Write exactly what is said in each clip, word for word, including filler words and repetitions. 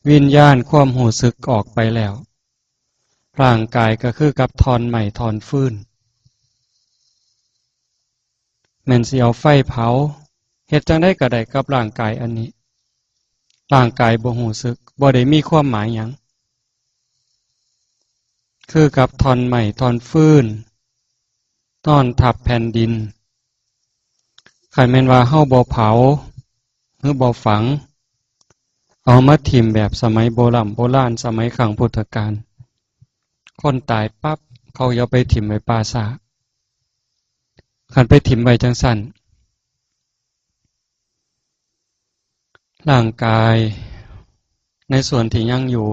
วิญญาณความรู้สึกออกไปแล้ว ร่างกายก็คือกับท่อนไม้ท่อนฟืน แม่นสิเอาไฟเผา เฮ็ดจั่งใดก็ได้กับร่างกายอันนี้ ร่างกายบ่รู้สึก บ่ได้มีความหมายหยัง คือกับท่อนไม้ท่อนฟืน นอนทับแผ่นดิน คันแม่นว่าเฮาบ่เผา หรือบ่ฝัง เอามาถิ่มแบบสมัยโบร่ำโบราณ สมัยครั้งพุทธกาล คนตายปั๊บ เขาเอาไปถิ่มไว้ป่าช้า คันไปถิ่มไว้จั่งซั้น ร่างกายในส่วนที่ยังอยู่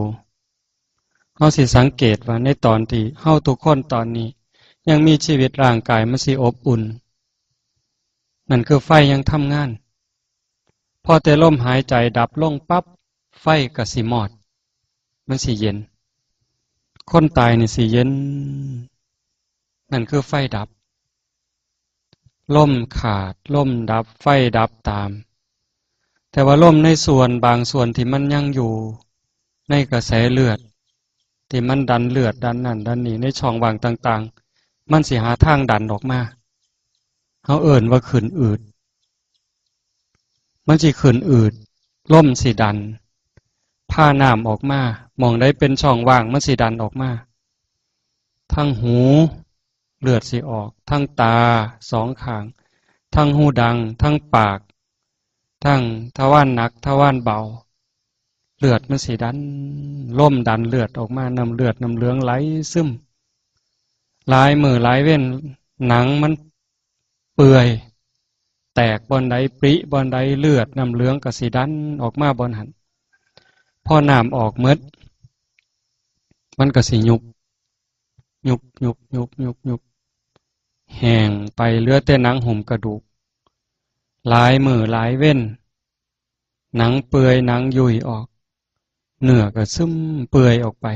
เฮาสิสังเกตว่าในตอนที่เฮาทุกคนตอนนี้ยังมีชีวิต ร่างกายมันสิอบอุ่น นั่นคือไฟยังทำงาน พอแต่ลมหายใจดับลงปั๊บ ไฟก็สิมอด มันสิเย็น คนตายนี่สิเย็น นั่นคือไฟดับ ลมขาด ลมดับ ไฟดับตาม แต่ว่าลมในส่วนบางส่วนที่มันยังอยู่ ในกระแสเลือด ที่มันดันเลือดดันนั่นดันนี่ ในช่องว่างต่างๆ มันสิหาทางดันออกมา เฮาเอิ้นว่าขึ้นอืด มันสิขึ้นอืด ลมสิดัน พาน้ำออกมา หม่องใดเป็นช่องว่างมันสิดันออกมา ทั้งหู เลือดสิออก ทั้งตาสองข้าง ทั้งหูดัง ทั้งปาก ทั้งทวารหนัก ทวารเบา เลือดมันสิดัน ลมดันเลือดออกมา น้ำเลือดน้ำเหลืองไหลซึม หลายมื้อหลายเว็น หนังมันเปื่อย แตกบ่อนใด ปริบ่อนใด เลือดน้ำเหลืองก็สิดันออกมาบ่อนหั้น พอน้ำออกหมด มันก็สิยุบ ยุบ ยุบ ยุบ ยุบ ยุบ แห้งไป เหลือแต่หนังหุ้มกระดูก หลายมื้อหลายเว็น หนังเปื่อย หนังยุ่ยออก เนื้อก็ซึมเปื่อยออกไป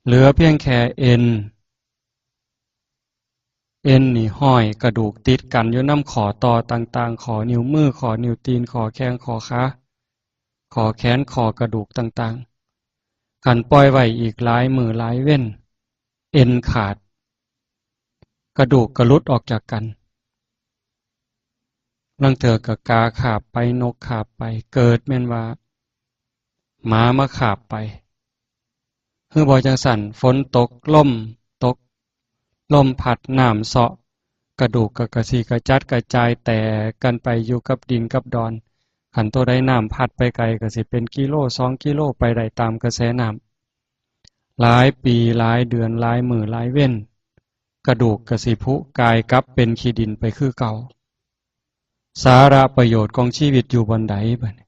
เหลือเพียงแค่เอ็น เอ็นนี่ห้อยกระดูกติดกันอยู่นำข้อต่อต่างๆ ข้อนิ้วมือ ข้อนิ้วตีน ข้อแข้ง ข้อขา ข้อแขน ข้อกระดูกต่างๆ คันปล่อยไว้อีกหลายมื้อหลายเว็น เอ็นขาด กระดูกก็หลุดออกจากกัน ลางเทื่อก็กาคาบไป นกคาบไป เกิดแม่นว่า หมามาคาบไป คือบ่จั่งซั้น ฝนตก ลมตก ลมพัด น้ำเซาะ กระดูกก็กระสิกระจัดกระจายแตกกันไปอยู่กับดินกับดอน คันตัวใดน้ำพัดไปไกลก็สิเป็นกิโลสองกิโล ไปได้ตามกระแสน้ำ หลายปีหลายเดือน หลายมื้อหลายเว็น กระดูกก็สิผุกลายกลับเป็นขี้ดินไปคือเก่า สาระประโยชน์ของชีวิตอยู่บ่อนใดบัดนี้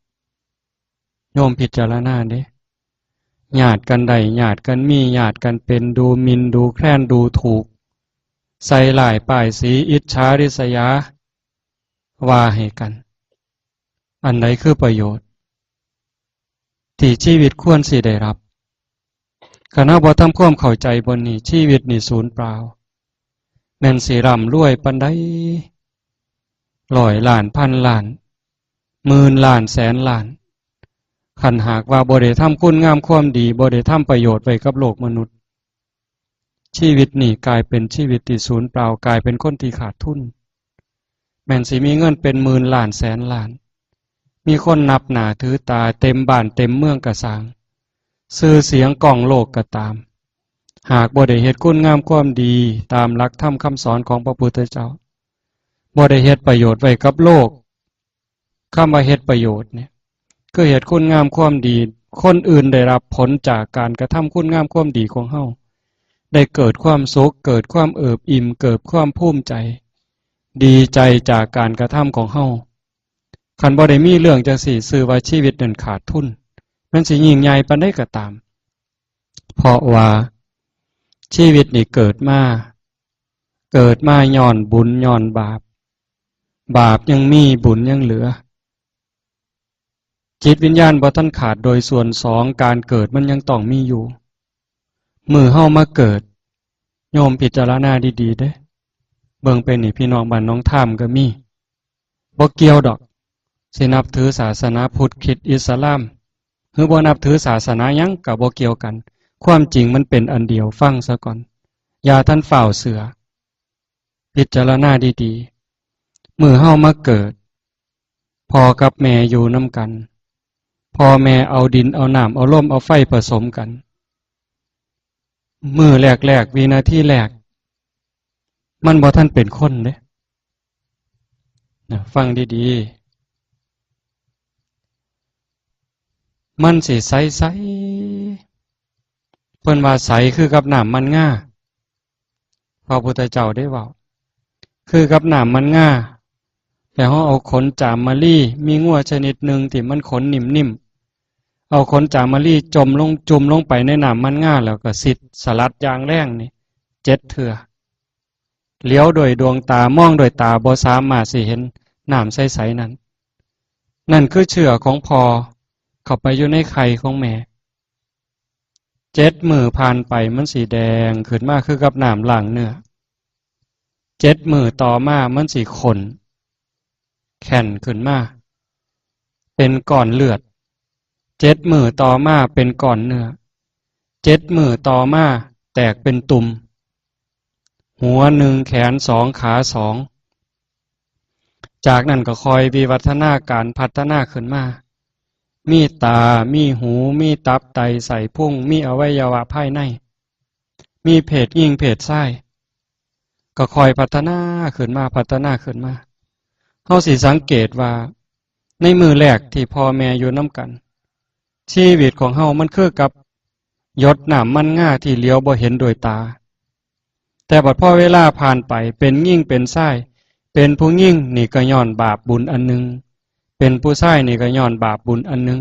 โยมพิจารณาเด้ ญาติกันได้ ญาติกันมี ญาติกันเป็น ดูหมิ่น ดูแคลน ดูถูก ใส่ร้ายป้ายสี อิจฉาริษยา ว่าให้กัน อันใดคือประโยชน์ ที่ชีวิตควรสิได้รับ คันเฮาบ่ทำความเข้าใจบ่อนนี้ ชีวิตนี่สูญเปล่า แม่นสิร่ำรวยปานใด ร้อยล้าน พันล้าน หมื่นล้าน แสนล้าน คันหากว่าบ่ได้ทำคุณงามความดี บ่ได้ทำประโยชน์ไว้กับโลกมนุษย์ ชีวิตนี่กลายเป็นชีวิตที่สูญเปล่า กลายเป็นคนที่ขาดทุน แม่นสิมีเงินเป็นหมื่นล้านแสนล้าน มีคนนับหน้าถือตาเต็มบ้านเต็มเมืองกะสร้าง ชื่อเสียงก้องโลกก็ตาม หากบ่ได้เฮ็ดคุณงามความดีตามหลักธรรมคำสอนของพระพุทธเจ้า บ่ได้เฮ็ดประโยชน์ไว้กับโลก คำว่าเฮ็ดประโยชน์เนี่ย คือเฮ็ดคุณงามความดี คนอื่นได้รับผลจากการกระทำคุณงามความดีของเฮา ได้เกิดความสุข เกิดความเอิบอิ่ม เกิดความภูมิใจ ดีใจจากการกระทำของเฮา คันบ่ได้มีเรื่องจั่งซี้ ชื่อว่าชีวิตนั้นขาดทุน มันสิยิ่งใหญ่ปานใดก็ตาม เพราะว่าชีวิตนี่เกิดมา เกิดมาย้อนบุญย้อนบาป บาปยังมี บุญยังเหลือ จิตวิญญาณบ่ทันขาดโดยส่วนสอง การเกิดมันยังต้องมีอยู่ มื้อเฮามาเกิด โยมพิจารณาดีๆ เด้ เบิ่งไปนี่ พี่น้องบ้านหนองทามก็มี บ่เกี่ยวดอก สินับถือศาสนาพุทธ คริสต์ อิสลาม หรือบ่นับถือศาสนาหยังก็บ่เกี่ยวกัน ความจริงมันเป็นอันเดียว ฟังซะก่อน อย่าทันฟ้าวเชื่อ พิจารณาดีๆ มื้อเฮามาเกิด พ่อกับแม่อยู่นำกัน พ่อแม่เอาดินเอาน้ำเอาลมเอาไฟผสมกัน มื้อแรกๆ วินาทีแรก มันบ่ทันเป็นคนเด้ นะ ฟังดีๆ มันสิใสๆ เพิ่นว่าใสคือกับน้ำมันงา พระพุทธเจ้าได้เว้า คือกับน้ำมันงา แล้วเฮาเอาขนจามลี มีงัวชนิดหนึ่งที่มันขนนิ่มๆ เอาขนจามลีจมลง จุ่มลงไปในน้ำมันงา แล้วก็สิดสลัดอย่างแรงนี่ เจ็ดเทื่อ เหลียวด้วยดวงตา มองด้วยตา บ่สามารถสิเห็นน้ำใสๆ นั้น นั่นคือเชื้อของพ่อเข้าไปอยู่ในไข่ของแม่ เจ็ดมื้อผ่านไปมันสิแดงขึ้นมาคือกับน้ำล้างเนื้อ เจ็ดมื้อต่อมามันสิข้น แข็งขึ้นมา เป็นก้อนเลือด เจ็ดมื้อต่อมาเป็นก้อนเนื้อ เจ็ดมื้อต่อมาแตกเป็นตุ่ม หัวหนึ่ง แขนสอง ขาสอง จากนั้นก็ค่อยวิวัฒนาการพัฒนาขึ้นมา มีตา มีหู มีตับไตไส้พุง มีอวัยวะภายใน มีเพศหญิงเพศชาย ก็ค่อยพัฒนาขึ้นมา พัฒนาขึ้นมา เฮาสิสังเกตว่า ในมื้อแรกที่พ่อแม่อยู่นำกัน ชีวิตของเฮามันคือกับหยดน้ำมันงาที่เหลียวบ่เห็นด้วยตา แต่บัดพอเวลาผ่านไป เป็นหญิงเป็นชาย เป็นผู้หญิงนี่ก็ย้อนบาปบุญอันหนึ่ง เป็นผู้ชายนี่ก็ย้อนบาปบุญอันหนึ่ง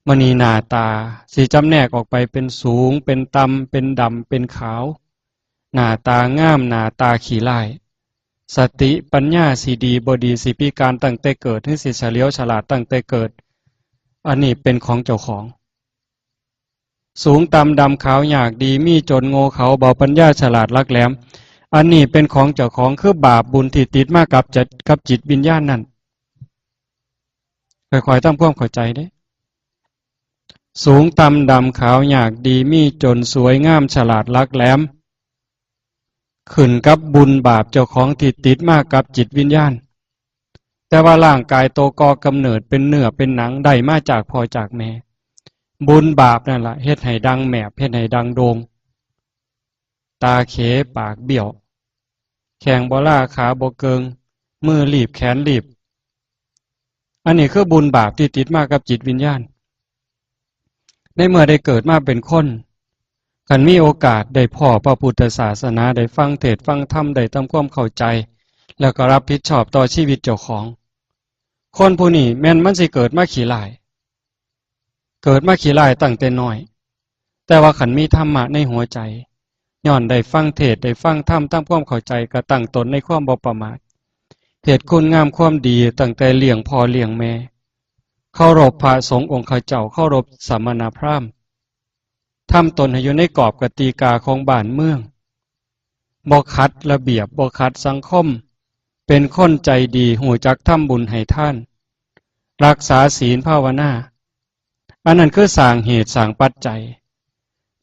มื้อนี้หน้าตาสิจำแนกออกไปเป็นสูง เป็นต่ำ เป็นดำ เป็นขาว หน้าตางาม หน้าตาขี้ร้าย สติปัญญาสิดีบ่ดี สิพิการตั้งแต่เกิด หรือสิเฉลียวฉลาดตั้งแต่เกิด อันนี้เป็นของเจ้าของ สูงต่ำดำขาว ยากดีมีจน โง่เขลาเบาปัญญา ฉลาดหลักแหลม อันนี้เป็นของเจ้าของ คือบาปบุญที่ติดมากับจิต กับจิตวิญญาณนั่น ค่อยๆ ทำความเข้าใจเด้ สูงต่ำดำขาว ยากดีมีจน สวยงามฉลาดหลักแหลม ขึ้นกับบุญบาปเจ้าของที่ติดมากับจิตวิญญาณ แต่ว่าร่างกายโตก่อกำเนิดเป็นเนื้อเป็นหนังได้มาจากพ่อจากแม่ บุญบาปนั่นล่ะเฮ็ดให้ดังแหมบ เฮ็ดให้ดังโด่ง ตาเข ปากเบี้ยว แข้งบ่ลา ขาบ่เกิง มือลีบ แขนลีบ อันนี้คือบุญบาปที่ติดมากับจิตวิญญาณ ในเมื่อได้เกิดมาเป็นคน คันมีโอกาสได้พ้อพระพุทธศาสนา ได้ฟังเทศน์ฟังธรรม ได้ทำความเข้าใจ แล้วก็รับผิดชอบต่อชีวิตเจ้าของ คนผู้นี้แม่นมันสิเกิดมาขี้ร้าย เกิดมาขี้ร้ายตั้งแต่น้อย แต่ว่าคันมีธรรมะในหัวใจ ย้อนได้ฟังเทศน์ ได้ฟังธรรม ทำความเข้าใจ ก็ตั้งตนในความบ่ประมาท เฮ็ดคุณงามความดีตั้งแต่เลี้ยงพ่อเลี้ยงแม่ เคารพพระสงฆ์องค์ข้าเจ้า เคารพสมณพราหมณ์ ทำตนให้อยู่ในกรอบกติกาของบ้านเมือง บ่ขัดระเบียบ บ่ขัดสังคม เป็นคนใจดี ฮู้จักทำบุญให้ทาน รักษาศีลภาวนา อันนั้นคือสร้างเหตุสร้างปัจจัย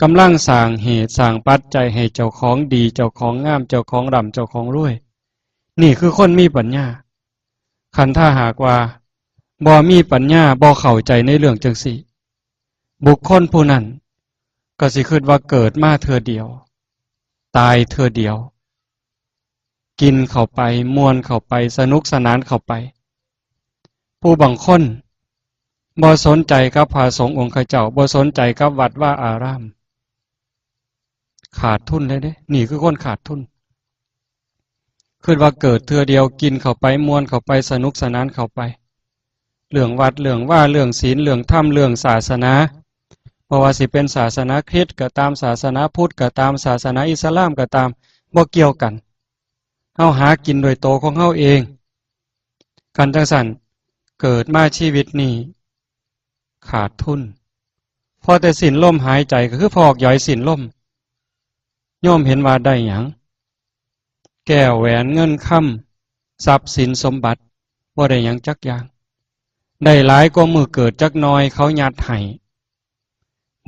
กำลังสร้างเหตุสร้างปัจจัยให้เจ้าของดี เจ้าของงาม เจ้าของร่ำ เจ้าของรวย นี่คือคนมีปัญญา คันถ้าหากว่าบ่มีปัญญา บ่เข้าใจในเรื่องจั่งซี้ บุคคลผู้นั้นก็สิคิดว่าเกิดมาเทื่อเดียว ตายเทื่อเดียว กินเข้าไป ม่วนเข้าไป สนุกสนานเข้าไป ผู้บางคนบ่สนใจกับพระสงฆ์องค์ข้าเจ้า บ่สนใจกับวัดวาอาราม ขาดทุนเลยเด้ นี่คือคนขาดทุน คิดว่าเกิดเทื่อเดียว กินเข้าไป ม่วนเข้าไป สนุกสนานเข้าไป เรื่องวัด เรื่องวา เรื่องศีล เรื่องธรรม เรื่องศาสนา บ่ว่าสิเป็นศาสนาคริสต์ก็ตาม ศาสนาพุทธก็ตาม ศาสนาอิสลามก็ตาม บ่เกี่ยวกัน เฮาหากินโดยโตของเฮาเอง คันจั่งซั้น เกิดมาชีวิตนี้ ขาดทุน พอแต่สิ้นลมหายใจก็คือพอกหยอยสิ้นลม โยมเห็นว่าได้หยัง แก้วแหวนเงินคำ ทรัพย์สินสมบัติ บ่ได้หยังจักอย่าง ได้หลายกว่ามื้อเกิดจักหน่อยเขายัดให้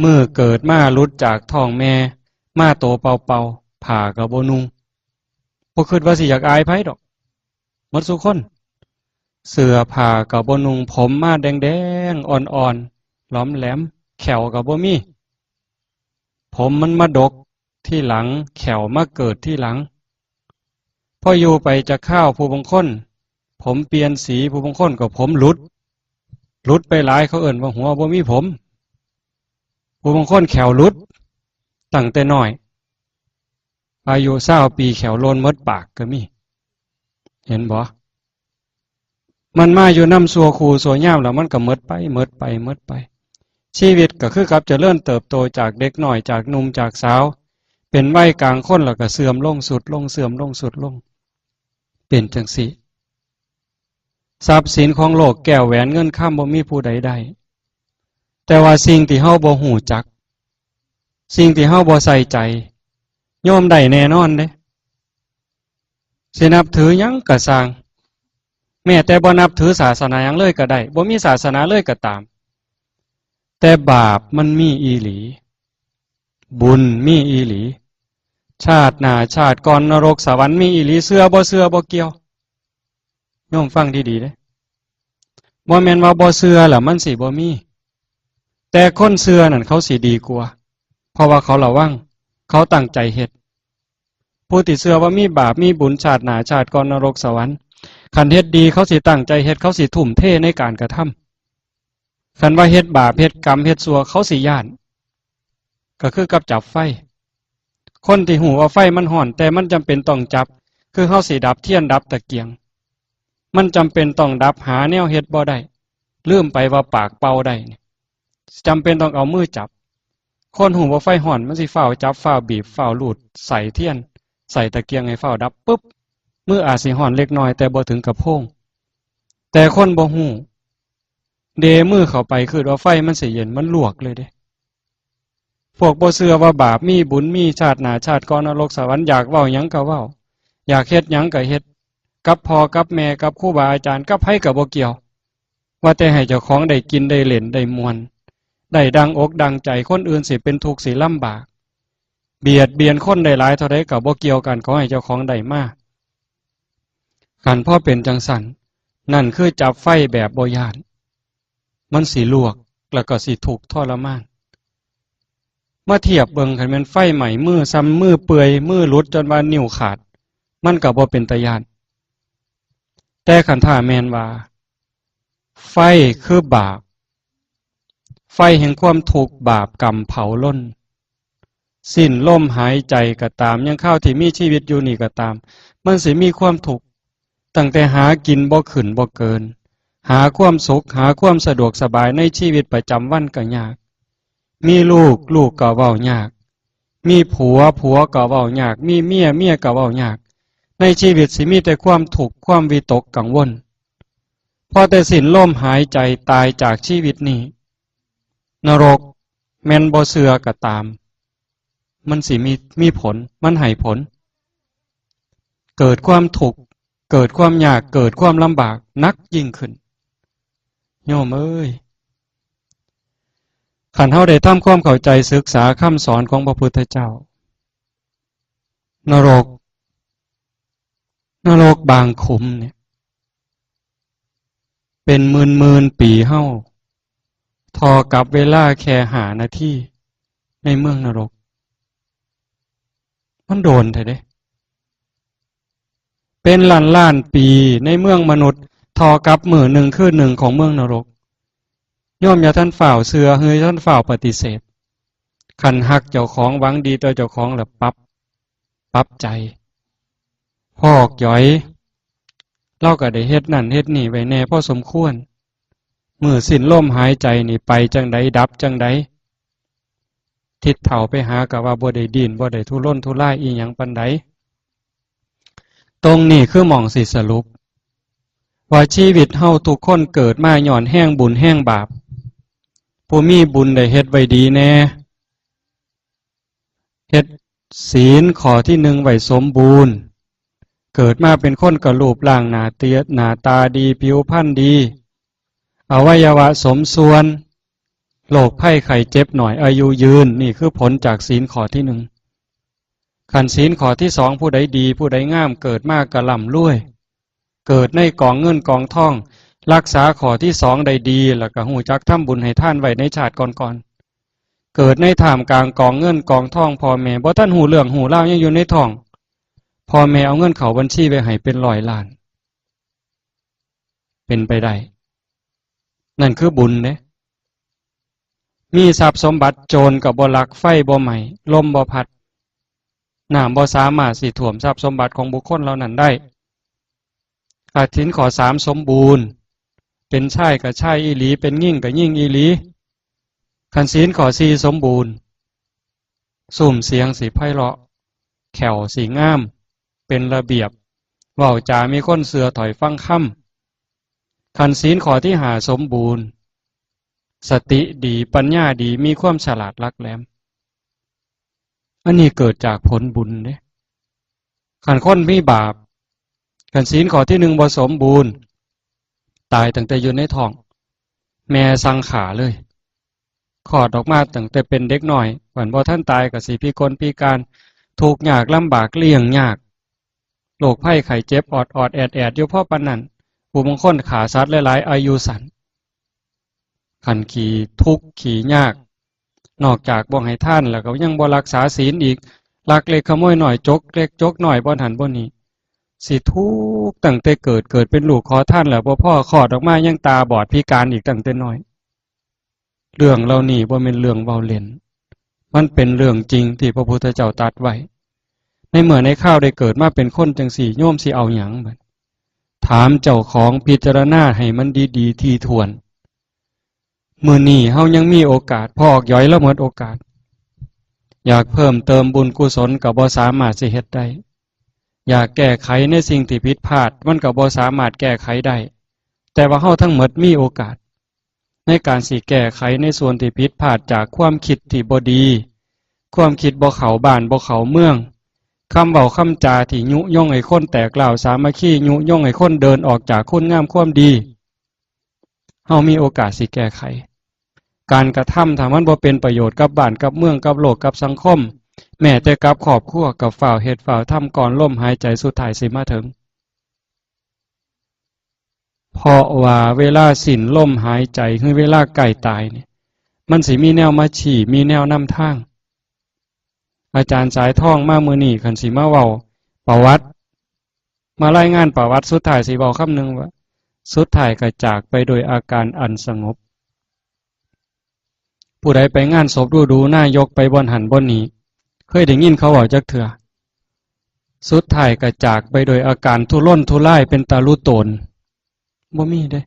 มื้อเกิดมาหลุดจากท้องแม่ มาโตเปล่าๆ ผ้าก็บ่นุ่ง บ่คิดว่าสิอยากอายไผดอก หมดซุคน เสื้อผ้าก็บ่นุ่ง ผมมาแดงๆ อ่อนๆ หลอมแหลม แข้วก็บ่มี ผมมันมาดกทีหลัง แข้วมาเกิดทีหลัง พออยู่ไปจักคราว ผู้บางคน ผมเปลี่ยนสี ผู้บางคนก็ผมหลุด หลุดไปหลาย เขาเอิ้นว่าหัวบ่มีผม ผู้บางคนแข้วหลุด ตั้งแต่น้อย อายุซาวปีแข้วโลนหมดปากก็มี เห็นบ่ มันมาอยู่นำชั่วครูชั่วยามแล้วมันก็หมดไป หมดไป หมดไป ชีวิตก็คือกับเจริญเติบโตจากเด็กน้อย จากหนุ่ม จากสาว เป็นวัยกลางคนแล้วก็เสื่อมลง ทรุดลง เสื่อมลง ทรุดลง เป็นจั่งซี้ ทรัพย์สินของโลก แก้วแหวนเงินคำ บ่มีผู้ใดได้ แต่ว่าสิ่งที่เฮาบ่ฮู้จัก สิ่งที่เฮาบ่ใส่ใจ โยมได้แน่นอนเด้ สินับถือหยังก็ซ่าง แม้แต่บ่นับถือศาสนาหยังเลยก็ได้ บ่มีศาสนาเลยก็ตาม แต่บาปมันมีอีหลี บุญมีอีหลี ชาติหน้าชาติก่อน นรกสวรรค์มีอีหลี เชื่อบ่เชื่อบ่เกี่ยว โยมฟังดีๆ เด้ บ่แม่นว่าบ่เชื่อแล้วมันสิบ่มี แต่คนเชื่อนั่นเขาสิดีกว่า เพราะว่าเขาระวัง เขาตั้งใจเฮ็ด ผู้ที่เชื่อว่ามีบาปมีบุญ ชาติหน้าชาติก่อน นรกสวรรค์ คันเฮ็ดดีเขาสิตั้งใจเฮ็ด เขาสิทุ่มเทในการกระทำ คันว่าเฮ็ดบาป เฮ็ดกรรม เฮ็ดชั่ว เขาสิย้าน ก็คือกับจับไฟ คนที่ฮู้ว่าไฟมันร้อน แต่มันจำเป็นต้องจับ คือเฮาสิดับเทียนดับตะเกียง มันจำเป็นต้องดับ หาแนวเฮ็ดบ่ได้ ลืมไปว่าปากเป่าได้นี่ จำเป็นต้องเอามือจับ คนฮู้ว่าไฟร้อน มันสิฟ้าวจับ ฟ้าวบีบ ฟ้าวลูด ใส่เทียน ใส่ตะเกียงให้ฟ้าวดับปึ๊บ มืออาจสิร้อนเล็กน้อย แต่บ่ถึงกับโพง แต่คนบ่ฮู้ เดมือเข้าไป คิดว่าไฟมันสิเย็น มันลวกเลยเด้ พวกบ่เชื่อว่าบาปมีบุญมี ชาติหน้าชาติก่อน นรกสวรรค์ อยากเว้าหยังก็เว้า อยากเฮ็ดหยังก็เฮ็ด กับพ่อกับแม่ กับครูบาอาจารย์ กับไผก็บ่เกี่ยว ว่าแต่ให้เจ้าของได้กินได้เล่นได้ม่วน ได้ดังอกดังใจ คนอื่นสิเป็นทุกข์สิลำบาก เบียดเบียนคนได้หลายเท่าใดก็บ่เกี่ยวกัน ขอให้เจ้าของได้มา คันพอเป็นจั่งซั้น นั่นคือจับไฟแบบบ่ย้าน มันสิลวก แล้วก็สิทุกข์ทรมาน มาเทียบเบิ่ง คันแม่นไฟไหม้มือ ส่ำมือเปื่อย มือหลุดจนว่านิ้วขาด มันก็บ่เป็นตาย้าน แต่คันถ้าแม่นว่า ไฟคือบาป ไฟแห่งความทุกข์ บาปกรรมเผาลน สิ้นลมหายใจก็ตาม ยังคราวที่มีชีวิตอยู่นี่ก็ตาม มันสิมีความทุกข์ ตั้งแต่หากินบ่ขึ้นบ่เกิน หาความสุข หาความสะดวกสบายในชีวิตประจำวันก็ยาก มีลูก ลูกก็เว้ายาก มีผัว ผัวก็เว้ายาก มีเมีย เมียก็เว้ายาก ในชีวิตสิมีแต่ความทุกข์ ความวิตกกังวล พอแต่สิ้นลมหายใจตายจากชีวิตนี้ นรก แม่นบ่เชื่อก็ตาม มันสิมี มีผล มันให้ผล เกิดความทุกข์ เกิดความยาก เกิดความลำบากหนักยิ่งขึ้น โยมเอ้ย คันเฮาได้ทำความเข้าใจศึกษาคำสอนของพระพุทธเจ้า นรก นรกบางขุมเนี่ย เป็นหมื่นๆ ปีเฮา เท่ากับเวลาแค่ห้านาที ในเมืองนรก มันโดนแท้เด้ เป็นล้านๆ ปีในเมืองมนุษย์ เท่ากับมื้อหนึ่งคืนหนึ่งของเมืองนรก โยมอย่าทันฟ้าวเชื่อ หรืออย่าทันฟ้าวปฏิเสธ คันฮักเจ้าของ หวังดีต่อเจ้าของ แล้วปรับ ปรับใจ พอกหยอย ลาวก็ได้เฮ็ดนั่นเฮ็ดนี่ไว้แหน่พอสมควร มื้อสิ้นลมหายใจนี่ไปจั่งใด ดับจั่งใด ทิดเฒ่าไปหาก็ว่าบ่ได้ดิ้น บ่ได้ทุรนทุรายอิหยังปานใด ตรงนี้คือหม่องสิสรุป ว่าชีวิตเฮาทุกคนเกิดมาย้อนแฮงบุญแฮงบาป ผู้มีบุญได้เฮ็ดไว้ดีแหน่ เฮ็ดศีลข้อที่หนึ่งไว้สมบูรณ์ เกิดมาเป็นคนก็รูปร่างหน้าเตีย หน้าตาดี ผิวพรรณดี อวัยวะสมส่วน โรคภัยไข้เจ็บน้อย อายุยืน นี่คือผลจากศีลข้อที่หนึ่ง คันศีลข้อที่สอง ผู้ใดดี ผู้ใดงาม เกิดมากะร่ำรวย เกิดในกองเงินกองทอง รักษาข้อที่สองได้ดี แล้วก็ฮู้จักทำบุญให้ทานไว้ในชาติก่อนๆ เกิดในท่ามกลางกองเงินกองทอง พ่อแม่บ่ทันฮู้เรื่องฮู้ราว ยังอยู่ในท้อง พ่อแม่เอาเงินเข้าบัญชีไว้ให้เป็นร้อยล้าน เป็นไปได้ นั่นคือบุญเด้ มีทรัพย์สมบัติ โจรก็บ่ลัก ไฟบ่ไหม้ ลมบ่พัด น้ำบ่สามารถสิท่วมทรัพย์สมบัติของบุคคลเหล่านั้นได้ ถ้าศีลข้อสามสมบูรณ์ เป็นชายก็ชายอีหลี เป็นหญิงก็หญิงอีหลี คันศีลข้อสี่สมบูรณ์ ซุ่มเสียงสิไพเราะ แข้วสิงาม เป็นระเบียบ เว้าจามีคนเชื่อถ้อยฟังคำ คันศีลข้อที่ห้าสมบูรณ์ สติดี ปัญญาดี มีความฉลาดหลักแหลม อันนี้เกิดจากผลบุญเด้ คันคนมีบาป คันศีลข้อที่หนึ่งบ่สมบูรณ์ ตายตั้งแต่อยู่ในท้อง แม่สั่งฆ่าเลย คลอดออกมาตั้งแต่เป็นเด็กน้อย วันบ่ทันตายก็สิพิกลพิการ ทุกข์ยากลำบาก เลี้ยงยาก โรคภัยไข้เจ็บ ออดๆ แอดๆ อยู่พอปานนั้น ผู้บางคนฆ่าสัตว์หลายๆ อายุสั้น คันขี้ทุกข์ขี้ยาก นอกจากบ่ให้ทานแล้วก็ยังบ่รักษาศีลอีก ลักเล็กขโมยน้อย จกเล็กจกน้อย บ่หั้นบ่นี่ สิทุกข์ตั้งแต่เกิด เกิดเป็นลูกขอทานแล้วบ่พอ คลอดออกมายังตาบอดพิการอีกตั้งแต่น้อย เรื่องเหล่านี้บ่แม่นเรื่องเว้าเล่น มันเป็นเรื่องจริงที่พระพุทธเจ้าตรัสไว้ ในเมื่อในคราวได้เกิดมาเป็นคนจังซี้ โยมสิเอาหยังบัด ถามเจ้าของ พิจารณาให้มันดีๆ ถี่ถ้วน มื้อนี้เฮายังมีโอกาส พ่อออกหยอยแล้วหมดโอกาส อยากเพิ่มเติมบุญกุศลก็บ่สามารถสิเฮ็ดได้ อยากแก้ไขในสิ่งที่ผิดพลาด มันก็บ่สามารถแก้ไขได้ แต่ว่าเฮาทั้งหมดมีโอกาส ในการสิแก้ไขในส่วนที่ผิดพลาดจากความคิดที่บ่ดี ความคิดบ่เข้าบ้านบ่เข้าเมือง คำเว้าคำจาที่ยุยงให้คนแตกร้าวสามัคคี ยุยงให้คนเดินออกจากคุณงามความดี เฮามีโอกาสสิแก้ไข การกระทำถ้ามันบ่เป็นประโยชน์กับบ้านกับเมืองกับโลกกับสังคม แม้แต่กับครอบครัวก็ฟ้าวเฮ็ดฟ้าวทำก่อนลมหายใจสุดท้ายสิมาถึง เพราะว่าเวลาสิ้นลมหายใจ คือเวลาใกล้ตายเนี่ย มันสิมีแนวมาชี้ มีแนวนำทาง อาจารย์สายทองมามื้อนี้ คันสิมาเว้าประวัติ มารายงานประวัติ สุดท้ายสิเว้าคำหนึ่งว่า สุดท้ายก็จากไปโดยอาการอันสงบ ผู้ใดไปงานศพดูดู นายกไปบ่อนหั้นบ่อนนี้ เคยได้ยินเขาเว้าจักเทื่อ สุดท้ายก็จากไปโดยอาการทุรนทุรายเป็นตาลุโตน บ่มีเด้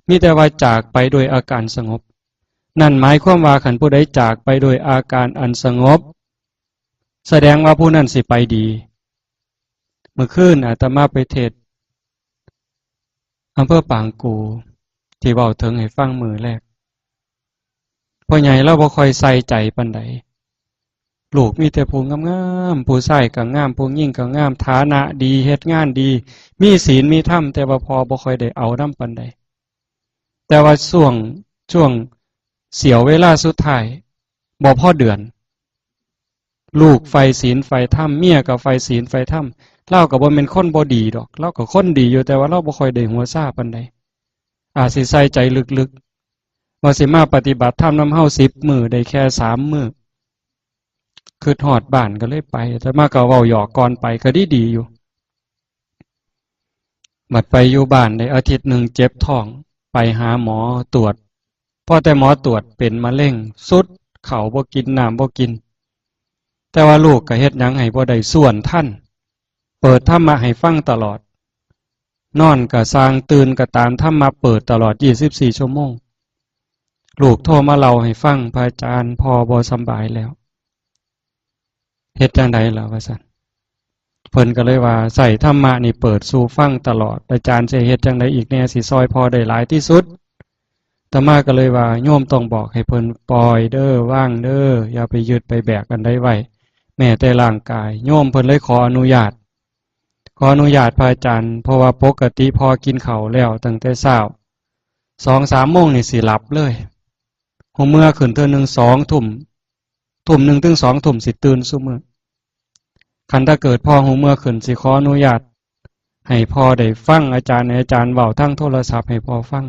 มีแต่ว่าจากไปโดยอาการสงบ นั่นหมายความว่าคันผู้ใดจากไปโดยอาการอันสงบ แสดงว่าผู้นั้นสิไปดี เมื่อคืนอาตมาไปเทศน์อำเภอปางกู่ ที่เว้าถึงให้ฟังมื้อแรก พ่อใหญ่ลาวบ่ค่อยใส่ใจปานใด ลูกมีแต่ผู้งามๆ ผู้ชายก็งาม ผู้หญิงก็งาม ฐานะดี เฮ็ดงานดี มีศีลมีธรรม แต่ว่าพ่อบ่ค่อยได้เอานำปานใด แต่ว่าช่วง ช่วงเสี้ยวเวลาสุดท้าย บ่พอเดือน ลูกใฝ่ศีลใฝ่ธรรม เมียก็ใฝ่ศีลใฝ่ธรรม ลาวก็บ่แม่นคนบ่ดีดอก ลาวก็คนดีอยู่ แต่ว่าลาวบ่ค่อยได้หัวซาปานใด อาจสิใส่ใจลึกๆ ว่าสิมาปฏิบัติธรรมนำเฮาสิบมื้อ ได้แค่สามมื้อ คิดฮอดบ้านก็เลยไป อาตมาก็เว้าหยอกก่อนไป ก็ดีๆ อยู่ บัดไปอยู่บ้านได้อาทิตย์หนึ่งเจ็บท้อง ไปหาหมอตรวจ พอแต่หมอตรวจเป็นมะเร็ง สุด ข้าวบ่กิน น้ำบ่กิน แต่ว่าลูกก็เฮ็ดหยังให้บ่ได้ ชวนทัน เปิดธรรมะให้ฟังตลอด นอนก็ซ่าง ตื่นก็ตาม ธรรมะเปิดตลอดยี่สิบสี่ชั่วโมง ลูกโทรมาเล่าให้ฟัง พระอาจารย์ พ่อบ่สำบายแล้ว เฮ็ดจั่งใดล่ะ ว่าซั่น เพิ่นก็เลยว่า ใช้ธรรมะนี่เปิดสู่ฟังตลอด อาจารย์สิเฮ็ดจั่งใดอีกแน่ สิซ่อยพ่อได้หลายที่สุด อาตมาก็เลยว่า โยมต้องบอกให้เพิ่นปล่อยเด้อ วางเด้อ อย่าไปยึดไปแบกอันใดไว้ แม้แต่ร่างกาย โยมเพิ่นเลยขออนุญาต ขออนุญาตพระอาจารย์ เพราะว่าปกติพ่อกินข้าวแล้วตั้งแต่เช้า สองสามโมงนี่สิหลับเลย ฮู้เมือขึ้นเทื่อหนึ่งสองทุ่ม ทุ่มหนึ่งถึงสองทุ่มสิตื่นซุมื้อ คันถ้าเกิดพ่อฮู้เมือขึ้นสิขออนุญาต ให้พ่อได้ฟังอาจารย์ ให้อาจารย์เว้าทางโทรศัพท์ให้พ่อฟัง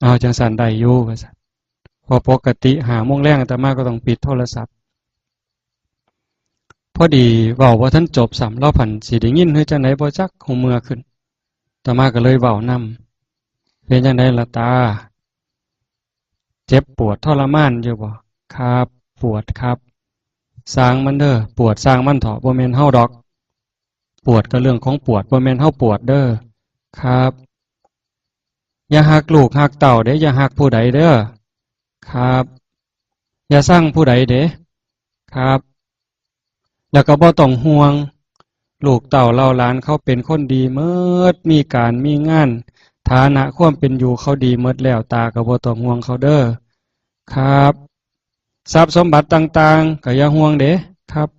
เอาจังซั่นได้อยู่ว่าซั่น เพราะปกติห้าโมงแลงอาตมาก็ต้องปิดโทรศัพท์ พอดีเว้าบ่ทันจบซ้ำ ลาวพันสิได้ยินหรือจังใดบ่จัก ฮู้เมือขึ้น อาตมาก็เลยเว้านำ เป็นจังใดล่ะตา เจ็บปวดทรมานอยู่บ่ ครับ ปวดครับ ซ่างมันเด้อ ปวดซ่างมันเถาะ บ่แม่นเฮาดอก ปวดก็เรื่องของปวด บ่แม่นเฮาปวดเด้อ ครับ อย่าฮักลูกฮักเต้าเด้ อย่าฮักผู้ใดเด้อ ครับ อย่าซังผู้ใดเด้ ครับ แล้วก็บ่ต้องห่วง ลูกเต้าเหล่าหลานเขาเป็นคนดีหมด มีการมีงาน ฐานะความเป็นอยู่เขาดีหมดแล้ว ตาก็บ่ต้องห่วงเขาเด้อ ครับ ทรัพย์สมบัติต่างๆ ก็อย่าห่วงเด้ ครับ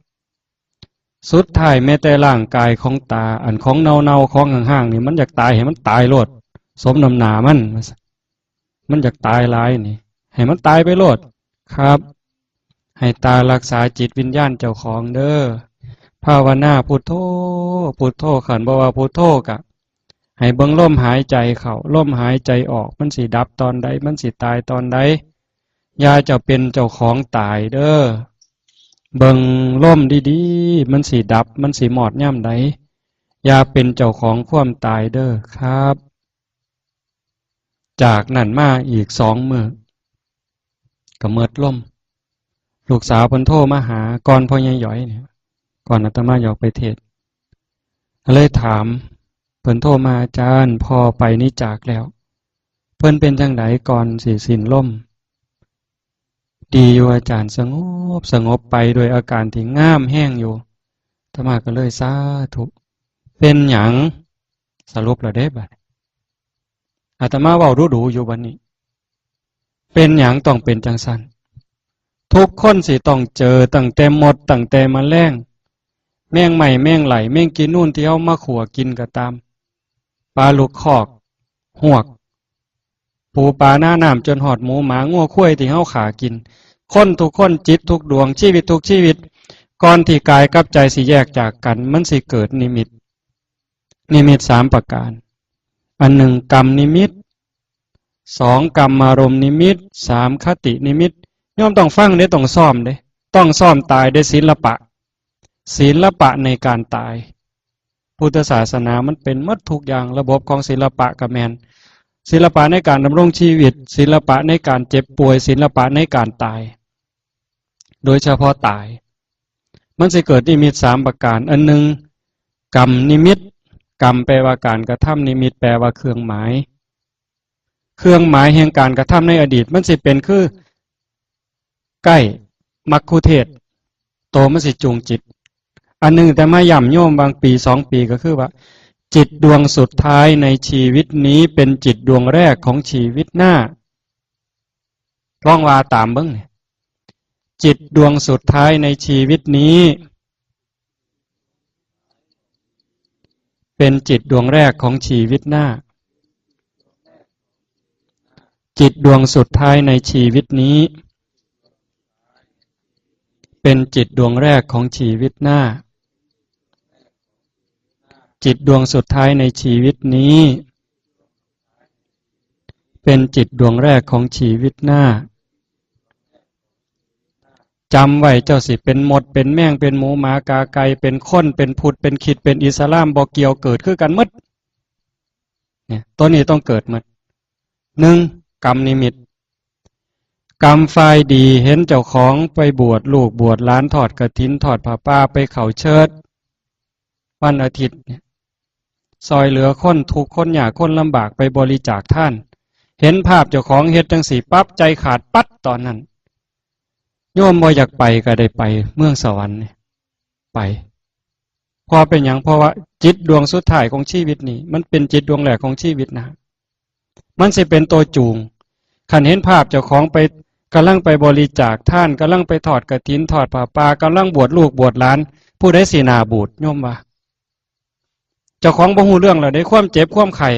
สุดท้ายแม้แต่ร่างกายของตา อันของเน่าๆ ของห่างๆ นี่ มันอยากตายให้มันตายโลด สมน้ำหน้ามัน มันอยากตายหลายนี่ ให้มันตายไปโลด ครับ ให้ตารักษาจิตวิญญาณเจ้าของเด้อ ภาวนาพุทโธ พุทโธ คันบ่ว่าพุทโธกะ ให้เบิ่งลมหายใจเข้า ลมหายใจออก มันสิดับตอนใด มันสิตายตอนใด อย่าเจ้าเป็นเจ้าของตายเด้อ เบิ่งลมดีๆ มันสิดับ มันสิมอดยามใด อย่าเป็นเจ้าของความตายเด้อครับ จากนั้นมาอีกสองมื้อ ก็หมดลม ลูกสาวเพิ่นโทรมาหา ก่อนพ่อใหญ่หยอยเนี่ย ก่อนอาตมาอยากไปเทศน์ เลยถาม เพิ่นโทรมา "อาจารย์ พ่อไปนี้จากแล้ว เพิ่นเป็นจั่งใดก่อนสิสิ้นลม" "ดีอยู่อาจารย์ สงบ สงบไปด้วยอาการที่งามแฮงอยู่" อาตมาก็เลย "สาธุ" เป็นหยัง สรุปแล้วเด้บัดนี้ อาตมาเว้าดูๆ อยู่บัดนี้ เป็นหยังต้องเป็นจั่งซั้น ทุกคนสิต้องเจอ ตั้งแต่มด ตั้งแต่แมลง แมงไม้ แมงไล่ แมงกีนูนที่เฮามาขั่วกินก็ตาม ปลาลูกคอก ฮวก ปูปลาหน้าน้ำ จนฮอดหมูหมางัวควายที่เฮาฆ่ากิน คนทุกคน จิตทุกดวง ชีวิตทุกชีวิต ก่อนที่กายกับใจสิแยกจากกัน มันสิเกิดนิมิต นิมิตสามประการ อันหนึ่งกรรมนิมิต สองกรรมารมณ์นิมิต สามคตินิมิต โยมต้องฟังเด้ ต้องซ้อมเด้ ต้องซ้อมตายเด้ ศิลปะ ศิลปะในการตาย พุทธศาสนามันเป็นหมดทุกอย่าง ระบบของศิลปะก็แม่น ศิลปะในการดำรงชีวิต ศิลปะในการเจ็บป่วย ศิลปะในการตาย โดยเฉพาะตาย มันสิเกิดนิมิตสามประการ อันหนึ่งกรรมนิมิต กรรมแปลว่าการกระทำ นิมิตแปลว่าเครื่องหมาย เครื่องหมายแห่งการกระทำในอดีต มันสิเป็นคือ ใกล้ มัคคุเทศก์ โตมันสิจูงจิต อันหนึ่งแต่มาย้ำโยมบางปีสองปีก็คือว่า จิตดวงสุดท้ายในชีวิตนี้เป็นจิตดวงแรกของชีวิตหน้า ลองว่าตามเบิ่งนี่ จิตดวงสุดท้ายในชีวิตนี้ เป็นจิตดวงแรกของชีวิตหน้า จิตดวงสุดท้ายในชีวิตนี้ เป็นจิตดวงแรกของชีวิตหน้า จิตดวงสุดท้ายในชีวิตนี้ เป็นจิตดวงแรกของชีวิตหน้า จำไว้ เจ้าสิเป็นมด เป็นแมง เป็นหมูหมากาไก่ เป็นคน เป็นผุด เป็นขิด เป็นอิสลาม บ่เกี่ยว เกิดคือกันหมด เนี่ย ตัวนี้ต้องเกิดหมด หนึ่ง กรรมนิมิต กรรมฝ่ายดี เห็นเจ้าของไปบวชลูกบวชหลาน ทอดกฐิน ทอดผ้าป่า ไปเข้าเชิด วันอาทิตย์เนี่ย ซอยเหลือคนทุกข์คนยากคนลำบาก ไปบริจาคทาน เห็นภาพเจ้าของเฮ็ดจั่งซี้ปั๊บ ใจขาดปั๊ดตอนนั้น โยมบ่อยากไปก็ได้ไป เมืองสวรรค์เนี่ย ไป เพราะเป็นหยัง เพราะว่าจิตดวงสุดท้ายของชีวิตนี่ มันเป็นจิตดวงแรกของชีวิตนะ มันสิเป็นตัวจูง คันเห็นภาพเจ้าของไป กำลังไปบริจาคทาน กำลังไปทอดกฐิน ทอดผ้าป่า กำลังบวชลูกบวชหลาน ผู้ใดสิหน้าบูด โยมว่า เจ้าของบ่ฮู้เรื่องแล้วเด้ ความเจ็บความไข้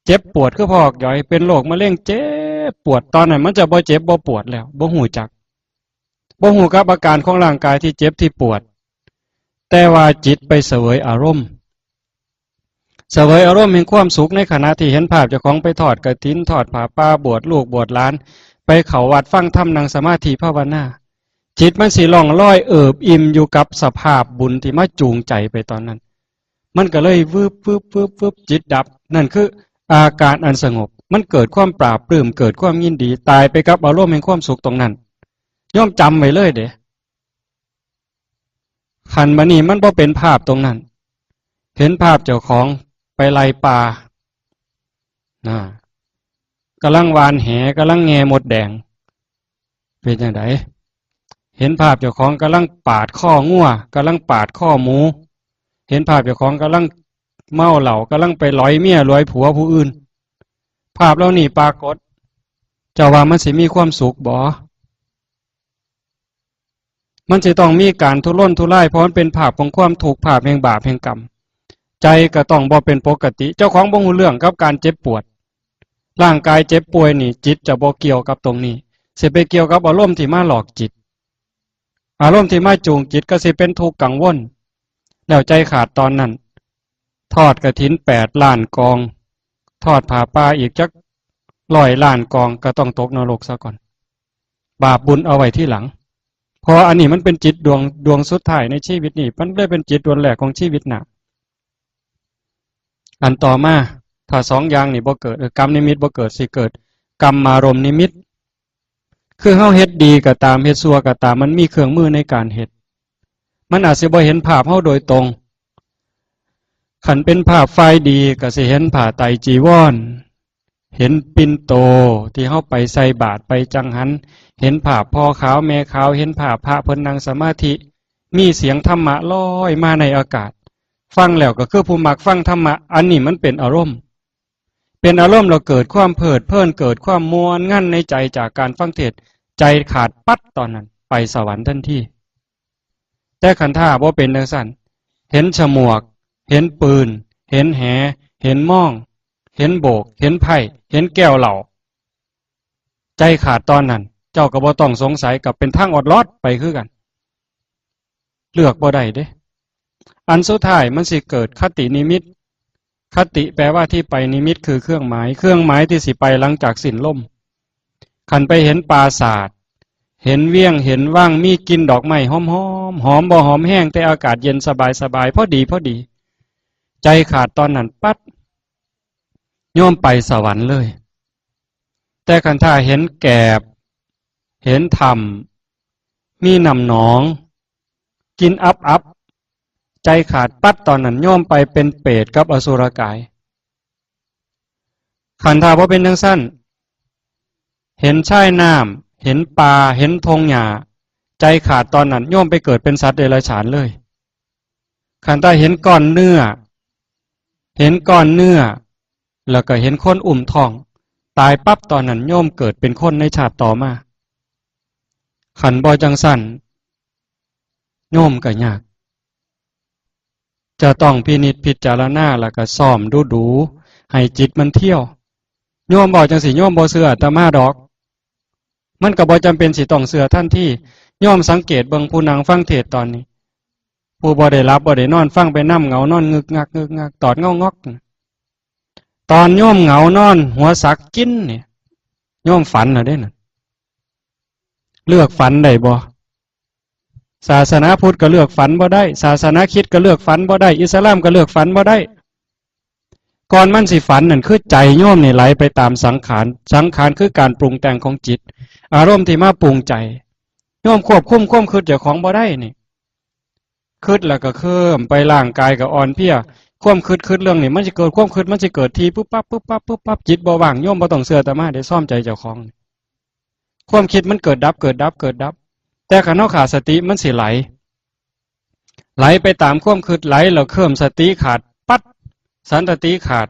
เจ็บปวดคือพอกหยอย เป็นโรคมะเร็งเจ็บปวด ตอนนั้นมันจะบ่เจ็บบ่ปวดแล้ว บ่ฮู้จัก บ่ฮู้กับอาการของร่างกายที่เจ็บที่ปวด แต่ว่าจิตไปเสวยอารมณ์ เสวยอารมณ์แห่งความสุขในขณะที่เห็นภาพเจ้าของไปทอดกฐิน ทอดผ้าป่า บวชลูกบวชหลาน ไปเข้าวัดฟังธรรม นั่งสมาธิภาวนา จิตมันสิล่องลอยเอิบอิ่มอยู่กับสภาพบุญที่มาจูงใจไปตอนนั้น มันก็เลยวืบวืบวืบวืบ จิตดับ นั่นคืออาการอันสงบ มันเกิดความปราบปลื้ม เกิดความยินดี ตายไปกับอารมณ์แห่งความสุขตรงนั้น โยมจำไว้เลยเด้ คันบัดนี้มันบ่เป็นภาพตรงนั้น เห็นภาพเจ้าของไปไล่ปลา นะ กำลังหว่านแห กำลังแง่มดแดง เป็นจั่งใด เห็นภาพเจ้าของกำลังปาดคองัว กำลังปาดคอหมู เห็นภาพเจ้าของกำลังเมาเหล้า กำลังไปหลอยเมียหลอยผัวผู้อื่น ภาพเหล่านี้ปรากฏ เจ้าว่ามันสิมีความสุขบ่ มันสิต้องมีการทุรนทุราย เพราะมันเป็นภาพของความทุกข์ ภาพแห่งบาปแห่งกรรม ใจก็ต้องบ่เป็นปกติ เจ้าของบ่ฮู้เรื่องกับการเจ็บปวด ร่างกายเจ็บป่วยนี่ จิตจะบ่เกี่ยวกับตรงนี้ สิไปเกี่ยวกับอารมณ์ที่มาหลอกจิต อารมณ์ที่มาจูงจิตก็สิเป็นทุกข์กังวล แล้วใจขาดตอนนั้น ทอดกฐินแปดล้านกอง ทอดผ้าป่าอีกจักร้อยล้านกอง ก็ต้องตกนรกซะก่อน บาปบุญเอาไว้ทีหลัง เพราะอันนี้มันเป็นจิตดวง ดวงสุดท้ายในชีวิตนี้ มันเลยเป็นจิตดวงแรกของชีวิตหน้า อันต่อมา ถ้าสองอย่างนี่บ่เกิด เออ กรรมนิมิตบ่เกิด สิเกิดกรรมารมณ์นิมิต คือเฮาเฮ็ดดีก็ตาม เฮ็ดชั่วก็ตาม มันมีเครื่องมือในการเฮ็ด มันอาจสิบ่เห็นภาพเฮาโดยตรง คันเป็นภาพฝ่ายดีก็สิเห็นผ้าไตรจีวร เห็นปิ่นโตที่เฮาไปใส่บาตรไปจังหัน เห็นภาพพ่อขาวแม่ขาว เห็นภาพพระเพิ่นนั่งสมาธิ มีเสียงธรรมะลอยมาในอากาศ ฟังแล้วก็คือผู้มักฟังธรรมะ อันนี้มันเป็นอารมณ์ เป็นอารมณ์แล้วเกิดความเพลิดเพลิน เกิดความม่วนงันในใจจากการฟังเทศน์ ใจขาดปั๊ด ตอนนั้นไปสวรรค์ทันที แต่คันถ้าบ่เป็นจั่งซั้น เห็นฉมวก เห็นปืน เห็นแห เห็นม่อง เห็นโบก เห็นไพ่ เห็นแก้วเหล้า ใจขาดตอนนั้น เจ้าก็บ่ต้องสงสัย ก็เป็นทางออดลอดไปคือกัน เลือกบ่ได้เด้ อันสุดท้ายมันสิเกิดคตินิมิต คติแปลว่าที่ไป นิมิตคือเครื่องหมาย เครื่องหมายที่สิไปหลังจากสิ้นลม คันไปเห็นปราสาท เห็นเวียง เห็นวัง มีกลิ่นดอกไม้หอมๆ หอมบ่หอมแฮง แต่อากาศเย็นสบายๆ พอดีพอดี ใจขาดตอนนั้นปั๊ด โยมไปสวรรค์เลย แต่คันถ้าเห็นแกบ เห็นถ้ำ มีน้ำหนอง กลิ่นอับๆ ใจขาดปั๊ด ตอนนั้นโยมไปเป็นเปรตกับอสุรกาย คันถ้าบ่เป็นจั่งซั้น เห็นชายน้ำ เห็นป่า เห็นทงหญ้า ใจขาดตอนนั้น โยมไปเกิดเป็นสัตว์เดรัจฉานเลย คันถ้าเห็นก้อนเนื้อ เห็นก้อนเนื้อ แล้วก็เห็นคนอุ้มท้อง ตายปั๊บ ตอนนั้นโยมเกิดเป็นคนในชาติต่อมา คันบ่จั่งซั้น โยมก็ยาก จะต้องพินิจพิจารณา แล้วก็ซ้อมดูๆ ให้จิตมันเที่ยว โยมเว้าจั่งซี้ โยมบ่เชื่ออาตมาดอก มันก็บ่จำเป็นสิต้องเชื่อทันที โยมสังเกตเบิ่งผู้นั่งฟังเทศน์ตอนนี้ ผู้บ่ได้หลับบ่ได้นอน ฟังไปนำ เหงานอนงึกงักงึกงัก ตอดเงางอก ตอนโยมเหงานอนหัวสักกินเนี่ย โยมฝันแล้วเด้นั่น เลือกฝันได้บ่ ศาสนาพุทธก็เลือกฝันบ่ได้ ศาสนาคริสต์ก็เลือกฝันบ่ได้ อิสลามก็เลือกฝันบ่ได้ ก่อนมันสิฝันนั่น คือใจโยมนี่ไหลไปตามสังขาร สังขารคือการปรุงแต่งของจิต อารมณ์ที่มาปรุงใจ โยมควบคุมความคิดเจ้าของบ่ได้นี่ คิดแล้วก็เคลิ้มไป ร่างกายก็อ่อนเพลีย ความคิด คิดเรื่องนี้ มันสิเกิด ความคิดมันสิเกิดที ปุ๊บปั๊บ ปุ๊บปั๊บ ปุ๊บปั๊บ จิตบ่ว่าง โยมบ่ต้องเชื่ออาตมาเด้ ซ้อมใจเจ้าของ ความคิดมันเกิดดับ เกิดดับ เกิดดับ แต่คันเฮาขาดสติ มันสิไหล ไหลไปตามความคิด ไหลแล้วเคลิ้ม สติขาดปั๊ด สันตติขาด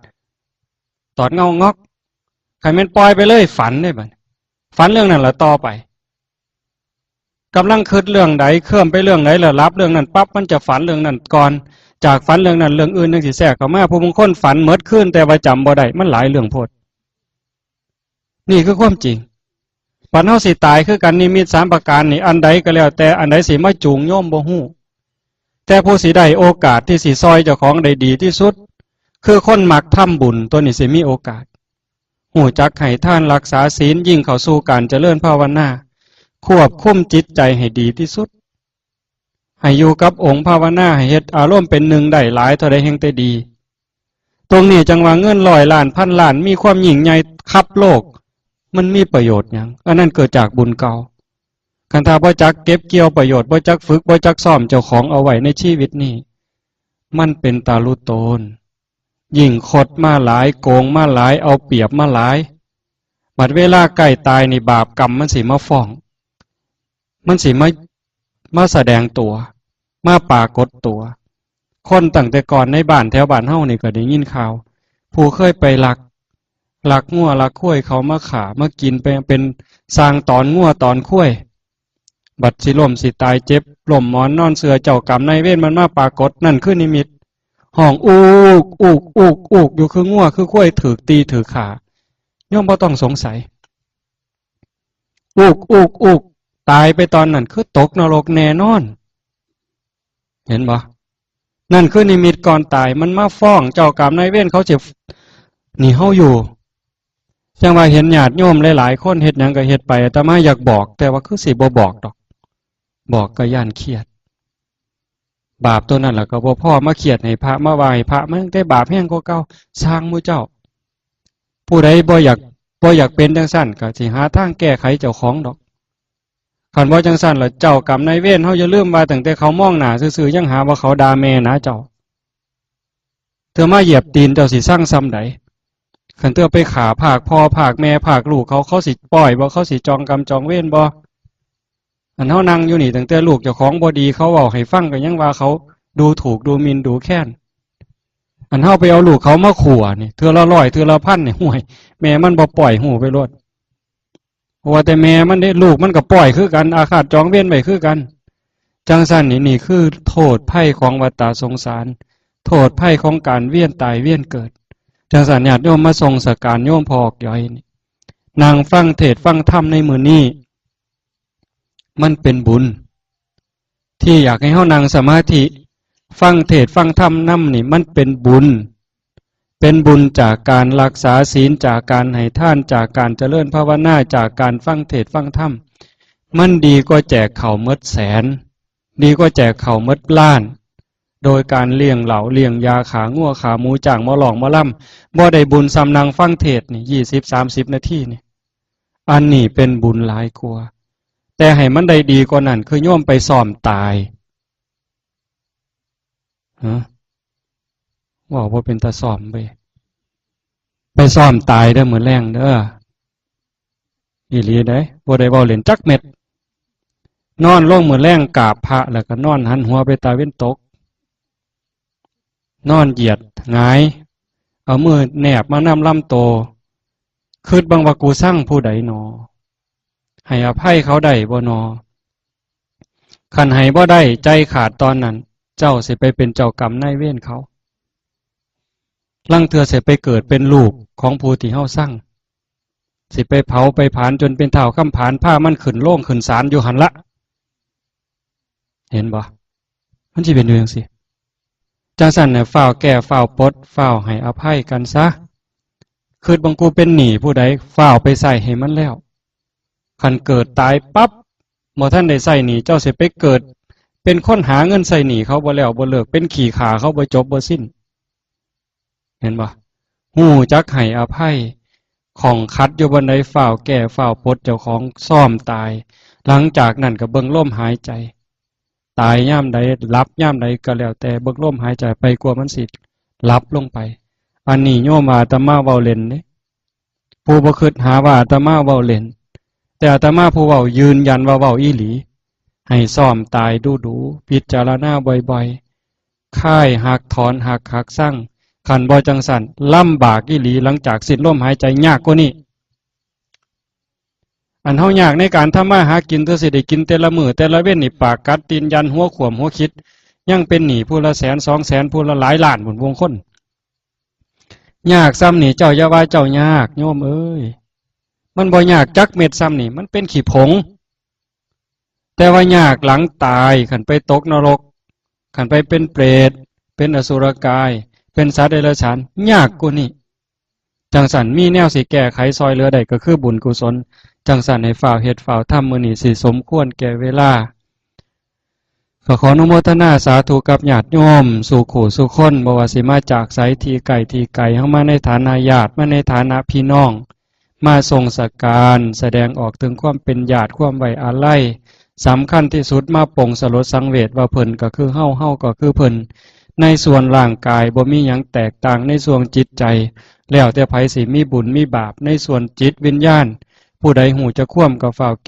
ตอดเงางอก คันแม่นปล่อยไปเลย ฝันเด้บัดนี้ ฝันเรื่องนั้นละต่อไป กำลังคิดเรื่องใด เคลิ้มไปเรื่องใด แล้วหลับเรื่องนั้นปั๊บ มันจะฝันเรื่องนั้นก่อน จากฝันเรื่องนั้นเรื่องอื่นจั่งซี้แทรกเข้ามา ผู้บางคนฝันหมดคืนแต่ว่าจำบ่ได้ มันหลายเรื่องโพด นี่คือความจริง บัดเฮาสิตายคือกัน นิมิตสามประการนี่ อันใดก็แล้วแต่ อันใดสิมาจูงโยมบ่ฮู้ แต่ผู้สิได้โอกาสที่สิซอยเจ้าของได้ดีที่สุด คือคนมักทำบุญ ตัวนี้สิมีโอกาส ฮู้จักให้ทาน รักษาศีล ยิ่งเข้าสู่การเจริญภาวนา ควบคุมจิตใจให้ดีที่สุด ให้อยู่กับองค์ภาวนา ให้เฮ็ดอารมณ์เป็นหนึ่งได้หลายเท่าใดแฮ่งแต่ดี ตรงนี้จั่งว่าเงินร้อยล้านพันล้าน มีความยิ่งใหญ่คับโลก มันมีประโยชน์หยัง อันนั้นเกิดจากบุญเก่า คันถ้าบ่จักเก็บเกี่ยวประโยชน์ บ่จักฝึก บ่จักซ้อมเจ้าของเอาไว้ในชีวิตนี้ มันเป็นตาลุโตน ยิ่งคดมาหลาย โกงมาหลาย เอาเปรียบมาหลาย บัดเวลาใกล้ตายนี่บาปกรรมมันสิมาฟ้อง มันสิมา มาแสดงตัว มาปรากฏตัว คนตั้งแต่ก่อนในบ้านแถวบ้านเฮานี่ก็ได้ยินข่าว ผู้เคยไปลัก ลักงัวลักควายเขามาฆ่า มากินไปเป็นสร้างตอนงัวตอนควาย บัดสิล้มสิตายเจ็บ ล้มหมอนนอนเสื่อ เจ้ากรรมนายเวรมันมาปรากฏ นั่นคือนิมิต ฮ้องอูก อูก อูก อูก อยู่คืองัวคือควายถืกตีถืกฆ่า โยมบ่ต้องสงสัย อูก อูก อูก ตายไปตอนนั้นคือตกนรกแน่นอน เห็นบ่ นั่นคือนิมิตก่อนตาย มันมาฟ้องเจ้ากรรมนายเวรเขาสิหนีเฮาอยู่ จั่งว่าเห็นญาติโยมหลายๆคนเฮ็ดหยังก็เฮ็ดไป อาตมาอยากบอก แต่ว่าคือสิบ่บอกดอก บอกก็ย้านเครียด บาปตัวนั้นล่ะก็บ่พอ มาเครียดให้พระ มาว่าให้พระ มันได้บาปแฮงกว่าเก่า ซ่างหมู่เจ้า ผู้ใดบ่อยาก บ่อยากเป็นจั่งซั่น ก็สิหาทางแก้ไขเจ้าของดอก คันบ่จั่งซั่นล่ะ เจ้ากรรมนายเวรเฮาอย่าลืมว่าตั้งแต่เขามองหน้าซื่อๆ ยังหาว่าเขาด่าแม่หนาเจ้า เทื่อมาเหยียบตีนเจ้าสิซังส่ำใด คันเทื่อไปฆ่าพรากพ่อพรากแม่พรากลูกเขา เขาสิป้อยบ่ เขาสิจองกรรมจองเวรบ่ อันเฮานั่งอยู่นี่ตั้งแต่ลูกเจ้าของบ่ดี เขาเว้าให้ฟังก็ยังว่าเขาดูถูกดูหมิ่นดูแคลน อันเฮาไปเอาลูกเขามาขั่วนี่ เทื่อละร้อยเทื่อละพันนี่ ห่วย แม่มันบ่ป้อย ฮู้ไปโลด ว่าแต่แม่มันเด้ ลูกมันก็ป้อยคือกัน อาฆาตจองเวรไว้คือกัน จั่งซั่นนี่ นี่คือโทษภัยของวัฏฏะสงสาร โทษภัยของการเวียนตายเวียนเกิด จั่งซั่นญาติโยมมาส่งสการโยมพ่อออกย้อยนี่ นั่งฟังเทศน์ฟังธรรมในมื้อนี้ มันเป็นบุญ ที่อยากให้เฮานั่งสมาธิ ฟังเทศน์ฟังธรรมนำนี่ มันเป็นบุญ เป็นบุญจากการรักษาศีล จากการให้ทาน จากการเจริญภาวนา จากการฟังเทศน์ฟังธรรม มันดีกว่าแจกข้าวหมดแสน ดีกว่าแจกข้าวหมดล้าน โดยการเลี้ยงเหล้าเลี้ยงยา ฆ่างัวฆ่าหมู จ้างหมอร้องหมอลำ บ่ได้บุญส่ำนั่งฟังเทศน์นี่ ยี่สิบสามสิบนาทีนี่ อันนี้เป็นบุญหลายกว่า แต่ให้มันได้ดีกว่านั้น คือโยมไปซ้อมตาย ฮะ เว้าบ่เป็นตาซ้อมเว้ย ไปซ้อมตายเด้อมื้อแลงเด้อ อีหลีเด้ บ่ได้เว้าเล่นจักเม็ด นอนลงมื้อแลงกราบพระ แล้วก็นอนหันหัวไปตะเว็นตก นอนเหยียดหงาย เอามือแนบมานำลำโต คิดเบิ่งว่ากูซังผู้ใดหนอ ให้อภัยเขาได้บ่หนอ คันให้บ่ได้ ใจขาดตอนนั้น เจ้าสิไปเป็นเจ้ากรรมนายเวรเขา ลางเทื่อสิไปเกิดเป็นลูกของผู้ที่เฮาซัง สิไปเผาไปผลาญจนเป็นท้าวคำผาน พามันขึ้นโลงขึ้นศาลอยู่หั่นละ เห็นบ่ มันสิเป็นอยู่จั่งซี้ จั่งซั้นน่ะ ฟ้าวแก้ ฟ้าวปลด ฟ้าวให้อภัยกันซะ คิดเบิ่ง กูเป็นหนี้ผู้ใด ฟ้าวไปใช้ให้มันแล้ว คันเกิดตายปั๊บ บ่ทันได้ใช้หนี้ เจ้าสิไปเกิดเป็นคนหาเงินใช้หนี้เขาบ่แล้วบ่เลิก เป็นขี้ข้าเขาบ่จบบ่สิ้น เห็นบ่ ฮู้จักให้อภัย ข้องขัดอยู่บ่อนใด ฟ้าวแก้ ฟ้าวปลดเจ้าของ ซ้อมตาย หลังจากนั้นก็เบิ่งลมหายใจ ตายยามใด หลับยามใดก็แล้วแต่ เบิ่งลมหายใจไป กว่ามันสิหลับลงไป อันนี้โยมว่าอาตมาเว้าเล่นเด้ ผู้บ่คิดหาว่าอาตมาเว้าเล่น แต่อาตมาผู้เว้ายืนยันว่าเว้าอีหลี ให้ซ้อมตายดูๆ พิจารณาบ่อยๆ คายหักถอนหัก หักซัง คันบ่จั่งซั้น ลำบากอีหลี หลังจากสิ้นลมหายใจยากกว่านี้ อันเฮายากในการทำมาหากิน เทื่อสิได้กินแต่ละมื้อแต่ละเว็นนี่ ปากกัดตีนยัน หัวขวมหัวคิด ยังเป็นหนี้ผู้ละแสนสองแสน ผู้ละหลายล้าน บุญวงคน ยากส่ำนี่เจ้าอย่าว่าเจ้ายาก โยมเอ้ย มันบ่ยากจักเม็ดส่ำนี่ มันเป็นขี้ผง แต่ว่ายากหลังตาย คันไปตกนรก คันไปเป็นเปรต เป็นอสุรกาย เป็นสัตว์เดรัจฉาน ยากกว่านี้ จั่งซั้นมีแนวสิแก้ไขซอยเหลือได้ก็คือบุญกุศล จั่งซั้นให้ฟ้าวเฮ็ดฟ้าวทำ มื้อนี้สิสมควรแก่เวลา ก็ขออนุโมทนาสาธุกับญาติโยมสู่คู่สู่คน บ่ว่าสิมาจากไส ที่ใกล้ที่ไกล เฮามาในฐานะญาติ มาในฐานะพี่น้อง มาส่งสักการ แสดงออกถึงความเป็นญาติ ความไว้อาลัย สำคัญที่สุดมาปลงสลดสังเวชว่าเพิ่นก็คือเฮา เฮาก็คือเพิ่น ในส่วนร่างกายบ่มีหยังแตกต่าง ในส่วนจิตใจ แล้วแต่ไผสิมีบุญมีบาป ในส่วนจิตวิญญาณ ผู้ใดฮู้จักความก็ฟ้าว